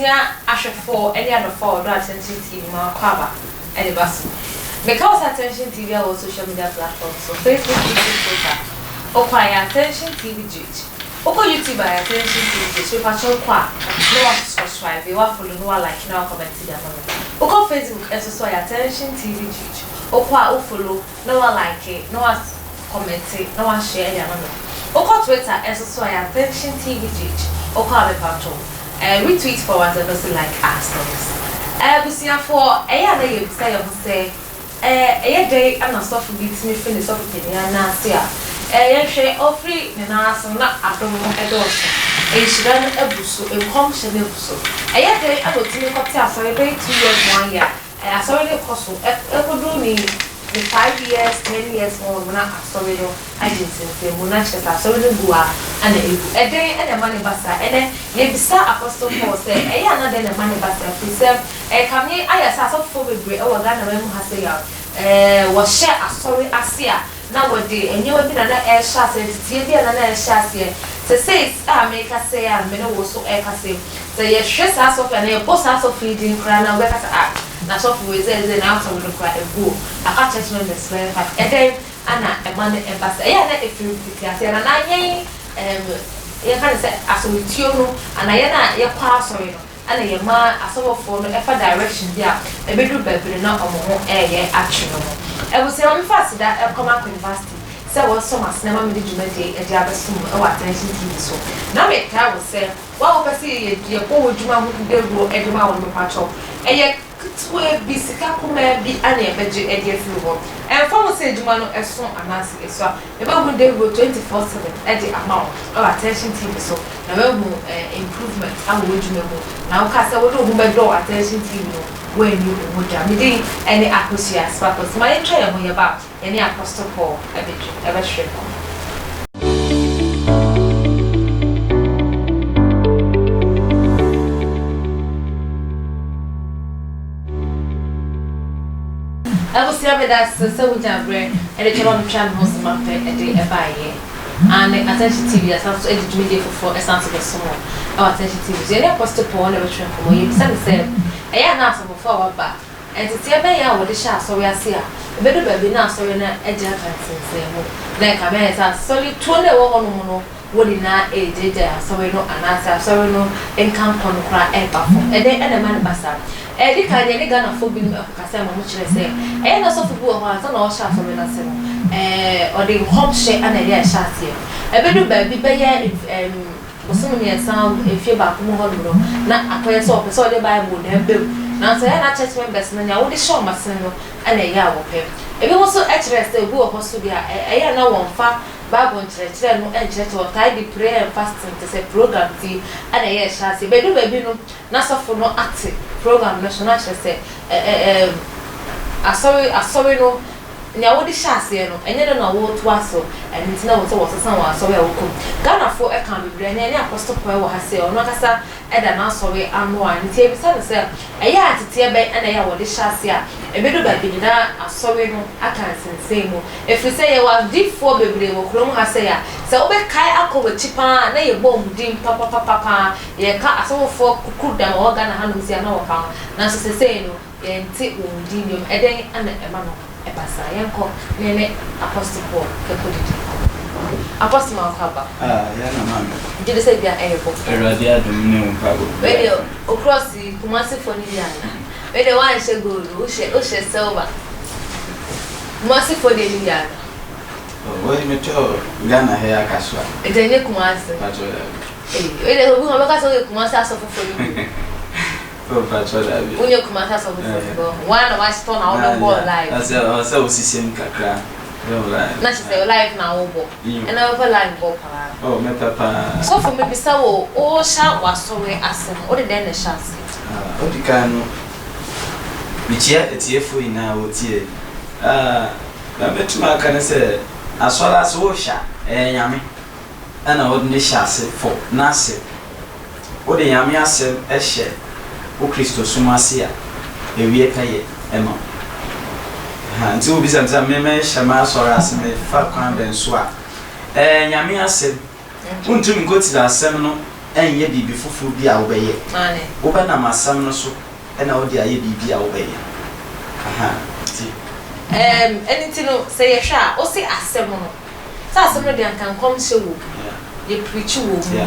Abusua ahwɛfoɔ ne adɔfoɔ a wɔdɔ Attention TV ma akwaaba ne ba so. Meka wo sɛ Attention TV a wɔ social media platforms so, Facebook, YouTube, Twitter. Wokɔ a yɛ Attention TV GH. Wokɔ YouTube a yɛ Attention TV GH. Mepakyɛ wokɔ a na wa subscribe, wa follow, na wa like, na wa comment de ama me. Wokɔ Facebook nso so a yɛ Attention TV GH. Wokɔ a wo follow, na wa like, na wa comment, na wa share de ama me. Wokɔ Twitter nso so a yɛ Attention TV GH. Wokɔ a mepakyɛ eh, retweet for us and also like our stories. Abusuafoɔ, ɛyɛ a na yɛbisa yɛn ho sɛ, ɛyɛ dɛn ana sɔfo bi tumi fi ne sɔfo panin anan ase a, yɛhwɛ ɔfiri ne nan ase no na adom no dɔɔso, nhyira no abu so, nkɔmhyɛ no abu so. Ɛyɛ dɛn ana otumi kɔte asɔre bɛyɛ 2 years, one year, asɔre no kɔ so ɛkɔduru ne 5 years, 10 years hɔ no na asɔre no agye nsensɛnmu na kyerɛ sɛ asɔre no gu a ana egu. Ɛdɛn ɛna ɛma ne ba saa? Ɛnɛ yɛbisa Apostle Paul sɛ ɛyɛ ana dɛn na ɛma ne ba saa, firi sɛ ɛkame ayɛ sɛ asɔfoɔ bebree ɛwɔ Ghana man mu ha sɛ yɛ wɔhyɛ asɔre ase a na wɔde nneɛma bi na na ɛrehyɛ aseɛ, teteɛ bi a na na ɛrehyɛ aseɛ sɛ sei a meka sɛ a me ne wo so ɛreka sɛ sɛ yɛhwɛ saa asɔfo a na yɛbɔ saa asɔfo yi din koraa na wɔbɛka sɛ, ah, na asɔfo wei sɛ na asɔre no koraa egu o, aka church members bɛyɛ five. Ɛdɛn ana ɛma no ɛba sɛ ɛyɛ a na efiri fiti aseɛ na na yɛn yɛka ne sɛ asɔretuo no ana yɛn a yɛkɔ asɔre no ɛna yɛma asɔfofoɔ no ɛfa direction bi a ɛbɛduru baabi no na ɔmo ho ɛɛyɛ atwe no ho. Abusua, mefa aseda ɛkɔma University sɛ wɔsɔ m asene ma mede dwumadie ɛde abɛsom ɛwɔ Attention TV so. Na mekae wo sɛ wo a wopɛ sɛ yɛbɔ wɔ dwuma ho dawuro ɛde ma wo no, mepakyɛw, ɛyɛ ketewa bi, sika kumaa bi ana yɛbɛgye ɛde afiri hɔ. Ɛmfa ho sɛ adwuma no ɛso anaasɛ ɛso a, yɛbɛhu dawuro 24/7 ɛde ama wo ɛwɔ Attention TV so na woahu improvement awɔ w'adwuma mu na woka sɛ wode wo ho bɛdɔ Attention TV no, woanni wo ho dwa. Medin ɛne Akosua Sparkles. Ma yɛntwa yɛn ho, yɛba a yɛne Apostle Paul ɛbɛdwe ɛbɛhwɛ nkɔmmɔ. Abusua, meda ase sɛ wogyina berɛ ɛde twɛma metwa me ho sema pɛ ɛde ɛbaeɛ ane Attention TV asan so de dwumadie foforɔ ɛsan so bɛsom wɔ ɛwɔ Attention TV so. Yɛne Apostle Paul na ɛbɛtwerɛ nkɔmmɔ. Yɛbisa ne sɛ ɛyɛ a na asɔfofoɔ a waba nteteɛ bɛyɛ a wɔde hyɛ asɔre ase a ɛbɛdu baabi na asɔre no agye aka nsensɛn mu na ɛka bɛyɛ sɛ asɔre tuo no a ɛwɔ hɔnom no wɔn nyinaa ɛregyaagyae asɔre no anaasɛ asɔre no nkankɔ no koraa ɛreba fam. Ɛdɛn ɛna ɛma no ba saa? Ɛdi kan deɛ, ne Ghanafoɔ binom ɛkɔkasa ma mo kyerɛ sɛ ɛyɛ na sɔfo bi wɔ hɔ a ansa na ɔhyɛ asɔre no ase no, ɔde nkɔmhyɛ ana ɛde ahyɛ aseɛ. Ɛbɛdu baabi bɛyɛ bosome 3, mfie 1 mu hɔnom no, na akɔyɛ sɛ ɔpɛ sɛ ɔde Bible na ɛba mu, nanso ɛyɛ na church members no, nea wode hyɛ wɔn asene no ɛna ɛyɛ a wɔpɛ. Ebi nso kyerɛ sɛ obi wɔ hɔ so deɛ a ɛyɛ na wɔmfa Bible nkyerɛkyerɛ no nkyerɛkyerɛ, wɔtaa de prayer and fasting te sɛ program ti ɛna ɛyɛ ɛhyɛ aseɛ. Bɛdu baabi no na sɔfo no ate program no so na kyerɛ sɛ ɛ ɛ asɔre no, nea wode hyɛ aseɛ no, ɛnyɛ no na wɔretoa so. Ɛno nti na wɔ sɛ wɔsesa wɔn asɔre a wɔkɔ mu. Ghanafoɔ ɛka bebree. Ɛne Apostle Paul wɔ ha sɛ ɔno ankasa ɛda n'asɔre ano a nti ebisa no sɛ ɛyɛ a teteɛ bɛn ɛna ɛyɛ a wɔde hyɛ ase a ɛbɛdu baabi no na asɔre no aka nsensɛn mu, ɛfiri sɛ yɛwɔ adiifoɔ bebree wɔ kurom ha sɛ a sɛ wobɛkae akɔ w'akyi paa na yɛbɔ wɔn din papapapa, yɛka asɔfofoɔ kuku dam a wɔwɔ Ghana hanom si a na wɔka ho, nanso sesei no yɛnte wɔn din biom. Ɛdɛn ana ɛma no ɛba saa? Yɛnkɔ ne ne Apostle Paul ɛkɔ didi nkɔmmɔ. Apostle, mankɔ aba. Ah, yɛn na maame. Gye de sɛ bia ɛyɛ bɔ. Awurade adom ne wo mpaebɔ. Wei deɛ, okross yi, Kumasefoɔ no bi ana? Wei deɛ woanhyɛ gold, wohyɛ silver. Kumasefoɔ deɛ no bi ana? Wei metɔ Ghana ha yi aka so a. Nti ɛnyɛ Kumase? Patro, dabi. Ee, wei deɛ obi hɔ bɛka sɛ woyɛ Kumase asɔfofoɔ no bi. Oh, patro, dabi. Wonyɛ Kumase asɔfofoɔ no bi. Wɔn na wɔahyetɔ na wɔde bɔɔ live. Ɔsɛ ɔsɛ osisi mu kakra. Na kyerɛ sɛ live na wobɔ. Ɛna wopɛ live bɔ paa. Oh, mepɛ paa. Sɔfo, mebisa wo, wohyɛ w'asɔre ase no, wode dɛn na ɛhyɛ ase? Odi kan no, mekyia atiefoɔ nyinaa a wɔtie. Na mɛtumi aka ne sɛ asɔre ase wohyɛ a, ɛyɛ Nyame ɛna wode ne hyɛ ase fɔ n'asɛm. Wode Nyame asɛm hyɛ wo Kristosom ase a, ewie pɛyɛ ɛma wo. Nti wobisa me sɛ me mehyɛ m'asɔre ase mefa kwan bɛn so a, ɛyɛ Nyame asɛm. Wontumi nkɔtiri asɛm no. nyɛ biribi foforɔ bi a wobɛyɛ. Wobɛnam asɛm no so na wode ayɛ biribi a wobɛyɛ. Aha, nti. Ɛɛm, ɛno nti no, sɛ yɛhwɛ a, wose asɛm no, sɛ asɛm no deɛ anka nkɔmhyɛ wɔ mu, yɛ preachi wɔ mu,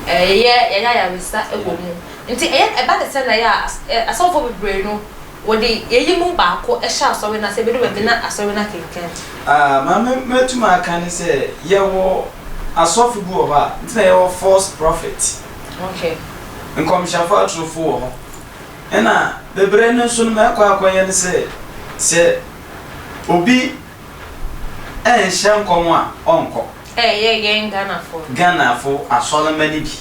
ɛɛ, yɛyɛ, yɛyɛ ayaresa wɔ mu. Nti ɛyɛ, ɛba ne sɛ na ɛyɛ a, asɔfoɔ bebree no, Wɔde eyi mu baako hyɛ asɔre no ase, ebedu baabi na asɔre no akenkan. Ah, ma me mɛtum aka ne sɛ yɛwɔ asɔfo bi wɔ hɔ a, nti na yɛwɔ false prophet. Okay. Nkɔmhyɛfo atorofo wɔ hɔ. Ɛna bebree no nso no ma ɛkɔ akɔyɛ ne sɛ, sɛ obi ɛnhyɛ nkɔm a, ɔnkɔ. Ɛyɛ yɛn Ghanafo no. Ghanafo asɔremma no bi.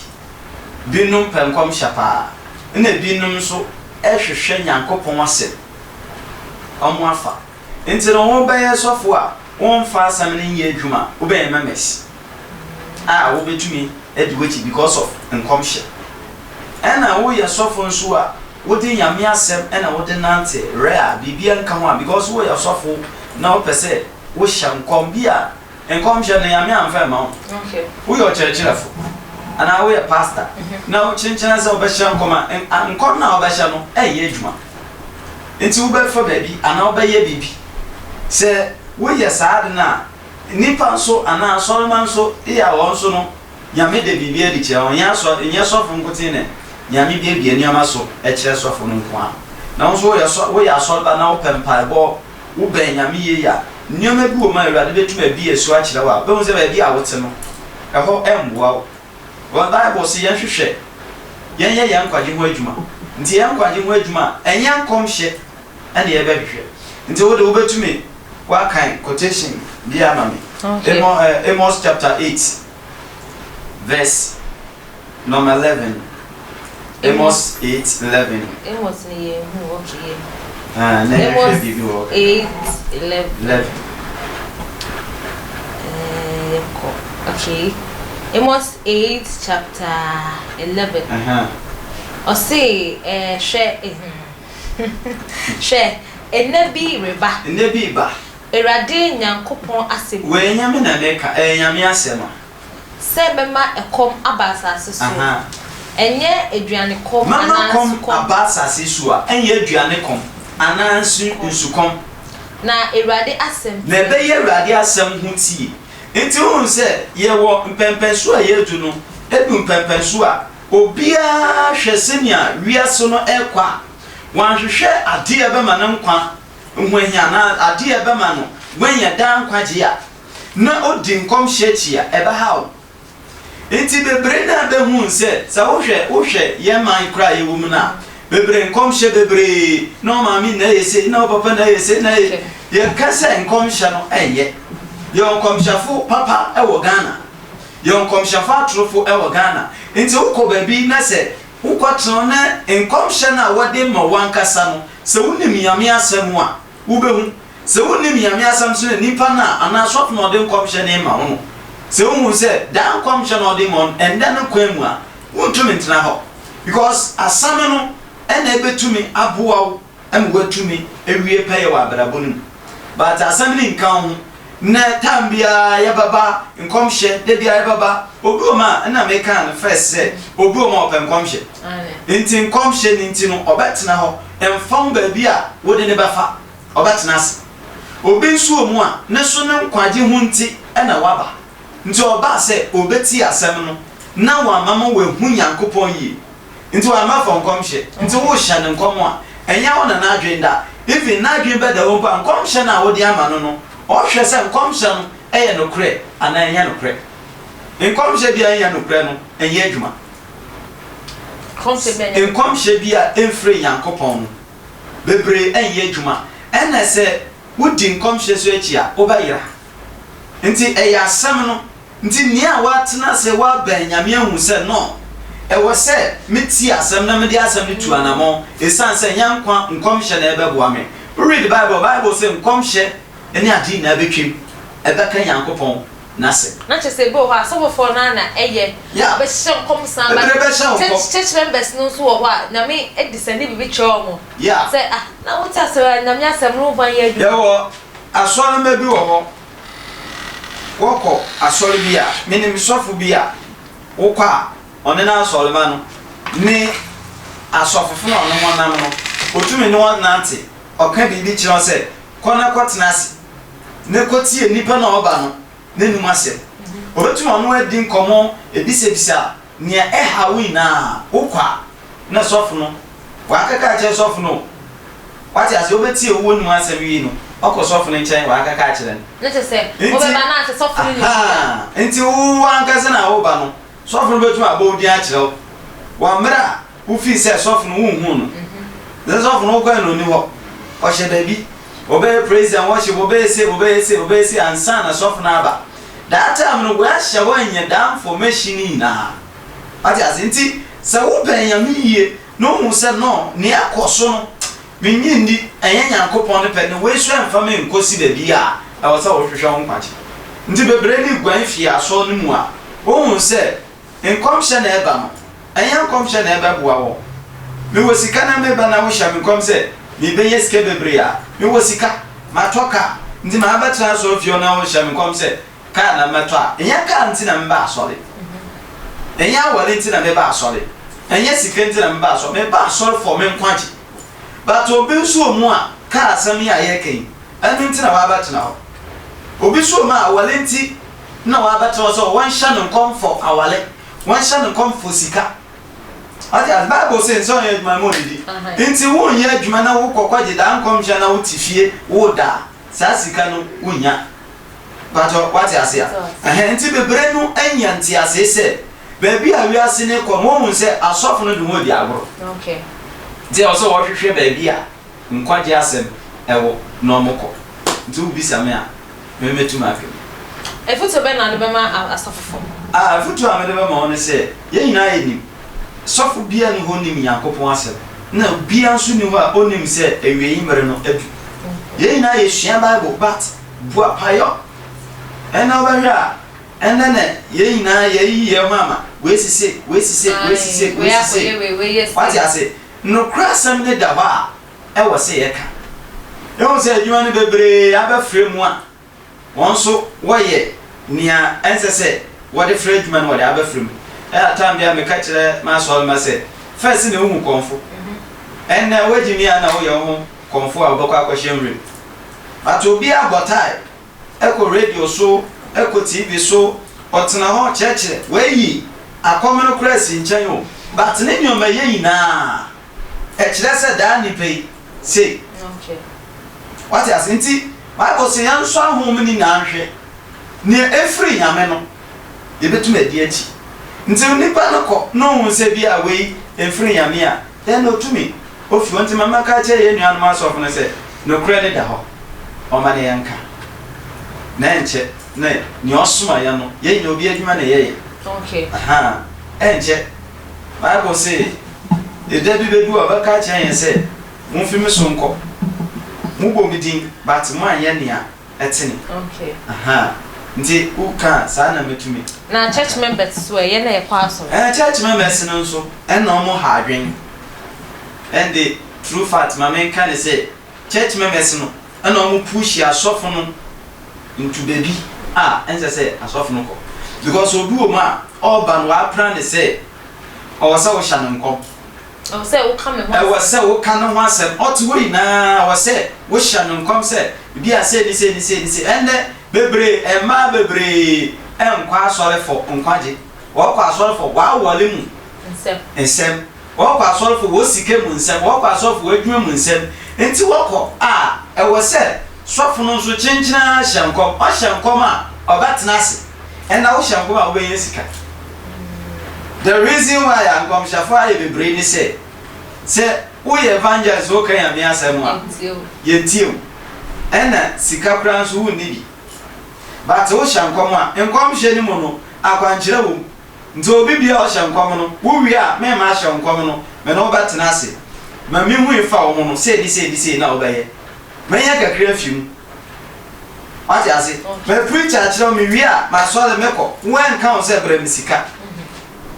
Binom pɛ nkɔmhyɛ paa, nna binom nso hwehwɛ Nyankopɔn asɛm ɔmo afa. Ntsi no wo bɛyɛ sɔfo a wonnfa asɛm no nnyɛ edwuma a, wobɛyɛ members a wobetumi adi w'ekyi because of nkɔmhyɛ. Nna woyɛ sɔfo nso a wode Nyame asɛm na wode nantse rɛ a biribia nnka ho a because woyɛ sɔfo na wopɛ sɛ wohyɛ nkɔm bi a Nkɔmhyɛ no, Nyame amfa amma wo. Woyɛ ɔkyerɛkyerɛfo anaa woyɛ pastor na wokyenkyena sɛ wobɛhyɛ nkɔm a, nkɔm no a wobɛhyɛ no ɛnyɛ adwuma. Nti wobɛfa baabi anaa wobɛyɛ biribi. Sɛ woyɛ saa ade no a, nnipa nso anaa asɔremma nso yɛ a wɔn nso no, Nyame da biribi adi kyerɛ wɔn. Nyɛ asɔ, nyɛ sɔfo nkotsee na Nyame biabia nneɛma so kyerɛ sɔfo no nko ara. Na wo nso woyɛ sɔ, woyɛ asɔreba na wopɛ mpaebɔ, wobɛn Nyame yie a, nneɛma bi wɔ mu a Awurade bɛtumi abue asu akyerɛ wo a, wobɛhu sɛ baabi a wote no, ɛhɔ mmoa wo. Because Bible se yɛnhwehwɛ, yɛnyɛ yɛn nkwagye ho adwuma. Nti yɛn nkwagye ho adwuma a, ɛnyɛ nkɔmhyɛ na yɛbɛhwehwɛ. Nti wo de wobɛtumi woakan quotation bi ama me. Okay. Amos chapter 8 verse number 11. Amos 8 11. Amos ni yɛn hu okay yɛ. Ah, na yɛhwɛ Amos biribi wɔ hɔ. 8 11. 11. Eh, yɛkɔ. Okay. Amos 8 chapter 11. Aha. Ɔse, eh, hwɛ, eh, hwɛ, nna bi reba. Nna bi reba. Awurade Nyankopɔn asɛm ni. Wei ɛnyɛ me na meka, ɛyɛ Nyame asɛm a. Sɛ mɛma ɛkɔm aba asase so. Ɛnyɛ aduane kɔm Mɛma anaa kɔm nsukɔm. aba asase so a, ɛnyɛ aduane kɔm anaa nsu nsukɔm. Na Awurade asɛm Na tie. ɛbɛyɛ Awurade asɛm ho tie. Nti wohu sɛ yɛwɔ mpɛnpɛnso a yɛadu no, adu mpɛnpɛnso a obiara hwɛ sɛnea wiase no rekɔ a, wanhwehwɛ adeɛ a ɛbɛma ne nkwa ho ahia anaa adeɛ a ɛbɛma no wanya daa nkwagyeɛ a, na odi nkɔmhyɛ akyi a, ɛbɛhaw wo. Nti bebree na bɛhuu sɛ, sɛ wohwɛ wohwɛ yɛn man koraa a yɛwɔ mu no a, bebree nkɔmhyɛ bebree, na wo maame na ɛyɛ sei, na wo papa na ɛyɛ sei, na ɛyɛ, yɛka sɛ nkɔmhyɛ no ɛnyɛ. Yɛwɔ nkɔmhyɛfo papa wɔ Ghana, yɛwɔ nkɔmhyɛfo atorofo wɔ Ghana. Nti wokɔ baabi na sɛ wokɔtena hɔ na nkɔmhyɛ no a wɔde ma wo ankasa no, sɛ wonim Nyame asɛm a, Wobɛhu. Sɛ wonnim Nyame asɛm nso na nipa no a anaa sɔfo no a ɔde nkɔmhyɛ no rema wo no, sɛ wohu sɛ daa nkɔmhyɛ no a ɔde rema wo no ɛnnɛ no kwan mu a, wontumi ntena hɔ. Because asɛm no na ɛbɛtumi aboa wo ma woatumi awie pɛyɛ wɔ abrabɔ no mu. But asɛm no nka wo ho. Nnɛ time biara yɛbɛba nkɔmhyɛ, da biara yɛbɛba. Obi wɔ mu a, ɛna mekaa no first sɛ, obi wɔ mu a ɔpɛ nkɔmhyɛ. Nti nkɔmhyɛ no nti no, ɔbɛtena hɔ, ɛmfa ho baabi a wode no bɛfa, ɔbɛtena ase. Obi nso wɔ mu a, ne nso ne nkwagye ho nti na waba. Nti ɔbaa sɛ ɔrebɛtie asɛm no na wama ma wahu Nyankopɔn yie. Nti wamma for nkɔmhyɛ. Nti wo hyɛ no nkɔm a, ɛnyɛ wo na n'adwen da. Even n'adwen bɛda hɔ mpo a, nkɔmhyɛ no a wode ama no no, ɔhwɛ sɛ nkɔmhyɛ no yɛ nokorɛ anaa ɛnyɛ nokorɛ. Nkɔmhyɛ bi a ɛnyɛ nokorɛ no, ɛnyɛ adwuma. Nkɔmhyɛ bi a ɛmfiri Nyankopɔn no, bebree ɛnyɛ adwuma. Ɛna sɛ wodi nkɔmhyɛ so akyi a, wobɛyera. Nti ɛyɛ asɛm no Nti nea watena ase wabɛn Nyame ahu sɛ no ɛwɔ sɛ me tie asɛm na mede asɛm no tu anamɔn esiane sɛ ɛnyɛ nkwa nkɔmhyɛ na ɛbɛboa me. Wo read bible a bible se nkɔmhyɛ ne ade nyinaa bɛtwam ɛbɛka Nyankopɔn n'asɛm. Na kyerɛ sɛ ebi wɔ hɔ a asɔfofoɔ no ara na ɛyɛ Yeah. wɔbɛhyehyɛ nkɔm san ba Bebree bɛhyɛ wo nkɔm. church church members no nso wɔ hɔ a Nyame de sɛnde biribi kyerɛ wɔn Yeah. sɛ ah na wote asɛm a Nyame asɛm no womfa nyɛ adwuma. Yɛwɔ asɔremma bi wɔ hɔ Wɔkɔ asɔre bi a, menim sɔfo bi a, wokɔ a, ɔne n'asɔremma no ne asɔfofo no a ɔne wɔn nam no, otumi ne wɔn nante, ɔka biribi kyerɛ wɔn sɛ, Kɔ na kɔtena ase, na kotie nipa no a ɔba no n'anom asɛm. Obetumi ɔne wo adi nkɔmmɔ, abisabisa nea ɛhaw wo nyinaa. Wokɔ a, na sɔfo no, wakɛka akyerɛ sɔfo no o. Wate aseɛ? Wobetie wo w'anom asɛm wie no, ɔkɔ sɔfo no nkyɛn, wakɛka akyerɛ no. Na kyerɛ sɛ, wobɛba na asɛ sɔfo no nim wo a. Nti wo ankasa na woba no, sɔfo no betumi abɔ wo din akyerɛ wo wɔ mmerɛ a wofii sɛ sɔfo no wonhuu no. Sɛ sɔfo no wokɔɛ no ɔnni hɔ, ɔhyɛ baabi, wɔbɛyɛ praise and worship, wɔbɛyɛ sei, wɔbɛyɛ sei, wɔbɛyɛ sei ansa na sɔfo no aba. That time no wɔahyɛ hɔ anya that information no nyinaa. Wate ase? Nti sɛ wobɛn Nyame yie na wohu sɛ no nea ɛkɔ so no Minnye nni, ɛnyɛ Nyankopɔn ne pɛ, na wei nso ɛmfa me nkosi baabi a ɛwɔ sɛ wohwehwɛ wo nkwagye. Nti bebree ne guan fii asɔr no mu a wohun sɛ nkɔmhyɛ na ɛba no, ɛnyɛ nkɔmhyɛ na ɛbɛboa wɔn. Mewɔ sika na meba na wohyɛ me nkɔm sɛ mebɛnya sika bebree a, mewɔ sika, matɔ kaa, nti mabɛtena asɔr fie hɔ na wohyɛ me nkɔm sɛ kaa na mɛtɔ a, ɛnyɛ kaa nti na meba asɔre. Ɛnyɛ aware nti na meba asɔre. Ɛnyɛ sika nti na meba asɔre. Meba asɔre for me nkwagye. But obi nso wɔ mu a, kaa asɛm yi a yɛreka yi, ɛno nti na wabɛtena hɔ. Obi nso wɔ mu a, aware nti na wabɛtena hɔ sɛ wɔnhyɛ no nkɔm for aware, wɔnhyɛ no nkɔm for sika. Wate ase? Bible se nsɛ ɔnyɛ adwuma ma ɔdidi. Nti wonyɛ adwuma na wokɔ kɔgye daa nkɔmhyɛ na wote fie woda a, saa sika no wonnya. Mpakyɛw, wate ase a? Ɛhɛn, nti bebree no anya nteasee sɛ baabi a wiase no rekɔ no, wɔhu sɛ asɔfo no de wɔn redi agorɔ. Nti ɛwɔ sɛ wɔhwehwɛ baabi a nkwagye asɛm wɔ na wɔkɔ. Nti wobisa me a, me mɛtumi aka bi. Afotuo bɛn na wode bɛma asɔfofo? Ah, afotuo a mede bɛma wɔn ne sɛ, yɛn nyinaa yɛnim, sɔfo biara nni hɔ a ɔnnim Nyankopɔn asɛm, na obiara nso nni hɔ a ɔnnim sɛ awiei mmere no adu. Yɛn nyinaa yɛsua Bible, but Boapayɔ, Ɛnnɛ wobɛhwɛ a, ɛnnɛ na yɛn nyinaa yɛayiyi yɛn ho ama, wei si sei, wei si sei, wei si sei, wei si sei. Wate ase? Nokorɛ asɛm no da hɔ a, ɛwɔ sɛ yɛka. Yɛhu sɛ adwuma no bebree abɛfrɛ mu a, wɔn nso wɔyɛ nea ɛnsɛ sɛ wɔde frɛ adwuma no wɔde abɛfrɛ mu. Ɛyɛ a time biara meka kyerɛ m'asɔremma sɛ, first na wohu kɔmfo, ɛnnɛ woagye mi a na woyɛ wo ho kɔmfo a wobɛkɔ akɔhyɛ nwuram. But obi abɔ tae kɔ radio so, kɔ TV so, ɔtena hɔ kyerɛkyerɛ, wayi akɔm no koraa asi nkyɛn o, but ne nneɛma yɛ nyinaa ɛkyerɛ sɛ daa nipa yi sei. Wate ase? Nti Bible se yɛnsɔ ahonhom no nyinaa nhwɛ, nea ɛfiri Nyame no yɛbɛtumi adi akyi. Nti nipa no kɔ na ɔhu sɛ bi a wei ɛmfiri Nyame a, then ɔtumi ofi hɔ. Nti ma mɛka akyerɛ yɛn nuanom asɔfo no sɛ, nokorɛ no da hɔ, ɔma no yɛnka. Na ɛnkyɛ na nea ɔsoma yɛn no, yɛn nyinaa obi adwuma na yɛyɛ. Ahaa, ɛnkyɛ. Bible se, ɛda bi bɛdu a ɔbɛka akyerɛ yɛn sɛ, Momfi me so nkɔ. Mobɔ me din, but moanyɛ nea ɛtene. Ahaa, nti woka a, saa na mɛtumi. Na church members nso ɛ, yɛn a yɛkɔ asɔre? Ɛɛ, church members no nso, ɛnna wɔn ha adwene. Ɛnde, true fact, ma menka ne sɛ, church members no, ɛnna wɔn push asɔfo no into baabi a ɛnsɛ sɛ asɔfo no kɔ. Because obi wɔ mu a, ɔreba no, wapra ne sɛ, ɔwɔ sɛ wohyɛ no nkɔm. Ɛwɔ sɛ woka me ho asɛm. Ɛwɔ sɛ woka ne ho asɛm. Ɔte hɔ nyinaa, ɛwɔ sɛ wohyɛ no nkɔm sɛ ebi a sei ne sei ne sei ne sei. Ɛnnɛ, bebree, mmaa bebree nkɔ asɔre fɔ nkwagye. Wɔkɔ asɔre fɔ w'aware mu nsɛm. Wɔkɔ asɔre fɔ wɔ sika mu nsɛm. Wɔkɔ asɔre fɔ wɔ adwuma mu nsɛm. Nti wɔkɔ a, ɛwɔ sɛ sɔfo no nso kyenkyen ara hyɛ nkɔm. Ɔhyɛ nkɔm a, ɔbɛtena ase. Ɛnna wohyɛ nkɔm a wobɛnya sika. The reason why a nkɔmhyɛfo ayɛ bebree ne sɛ, sɛ woyɛ evangelist woka Nyame asɛm a, yɛntie wo. Ɛnna sika koraa nso wonni bi. But wohyɛ nkɔm a, nkɔmhyɛ no mu no, akwankyerɛ wɔ mu. Nti obi biara a ɔhyɛ nkɔm no, wowie a, me mma ahyɛ wo nkɔm no, me ne wo bɛtena ase. Ma mehui fa wo ho no, sei ne sei ne sei na wobɛyɛ. Mɛnya kakra afi mu. Wate ase? Mɛ preach akyerɛ wo, mewie a, masɔre mekɔ. Wo ɛnka wo sɛ brɛ me sika.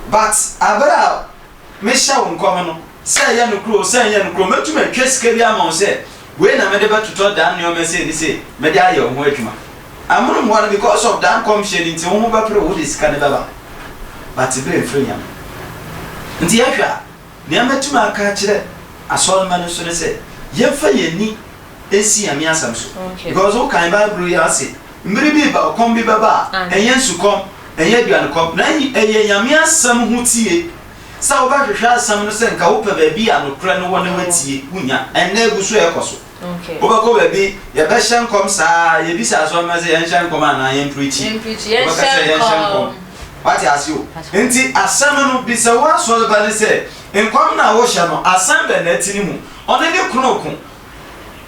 But aber a mehyɛ wo nkɔm no, sɛ ɛyɛ nokorɛ o, sɛ ɛnyɛ nokorɛ o, mɛtum atwa sika bi ama wo sɛ wei na mede bɛtotɔ daa nneɛma sei ne sei, mede ayɛ wo ho adwuma. Amonom hɔ no, because of daa nkɔmhyɛ no nti, wo ho bɛpere wo, wode sika no bɛba. But berɛ mfiri Nyame. Nti yɛhwɛ a, nea mɛtumi aka akyerɛ asɔremma no nso ne sɛ, yɛmfa yɛn ani nsi Nyame asɛm so. Because wokan Bible yi a, ɔse, mmere bi reba, ɔkɔm bi bɛba a, ɛnyɛ nsukɔm, ɛnyɛ aduanekɔm, na ɛyɛ Nyame asɛm ho tie. Sɛ wobɛhwehwɛ asɛm no sɛ nka wopɛ baabi a nokorɛ no wɔ na woatie, wonnya. Ɛnnɛ ɛgu so ɛrekɔ so. Wobɛkɔ baabi, yɛbɛhyɛ nkɔm saa, yɛbisa asɔremma sɛ yɛnhyɛ nkɔm anaa yɛmprikyi? Wobɛka sɛ yɛnhyɛ nkɔm. Wate ase o? Nti asɛm no, bisa wo asɔreba no sɛ, nkɔm no a wohyɛ no, asɛm bɛn na ɛte ne mu? Ɔne ne kunu reko.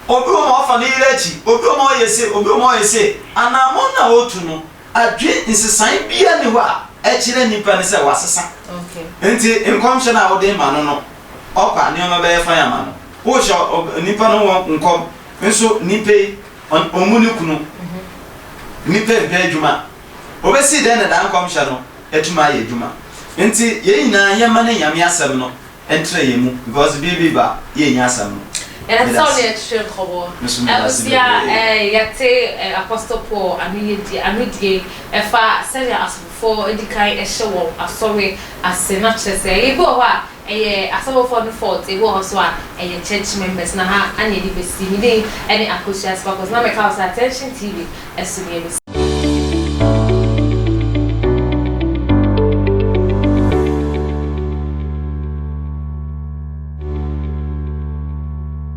Obi wɔ hɔ a ɔfa ne yere akyi, obi wɔ hɔ a ɔyɛ sei, obi wɔ hɔ a ɔyɛ sei. Anammɔn no a ɔretu no, adwene nsesae biara nni hɔ a ɛkyerɛ nnipa no sɛ wasesa. Enti nkɔmhyɛ no a wode rema no no, ɔkɔ a nneɛma bɛyɛ fann ama no. Worehyɛ nnipa no ho nkɔm nso, nnipa yi, ɔmmu ne kunu, nnipa mpɛ adwuma. Obesi dɛn na daa nkɔmhyɛ no atumi ayɛ adwuma? Enti yɛn nyinaa yɛmma ne Nyame asɛm no ntra yɛn mu because bere bi ba a yɛnnya asɛm no. Yɛda Meda sɛ wo ne ase. yɛtwetwe nkɔmmɔ. Me nso meda ase Abusua, bebree. eh, yɛte eh, Apostle Paul anoyɛdie, anodie ɛfa sɛnea asɔfofoɔ di kan hyɛ wɔn asɔre ase na kyerɛ sɛ ebi wɔ hɔ a ɛyɛ asɔfofoɔ no fault, ebi wɔ hɔ nso a ɛyɛ church members na ha ana yɛde bɛsi. Me din ɛne Akosua Sparkles na meka wo sɛ Attention TV ɛso ne yɛbɛsi.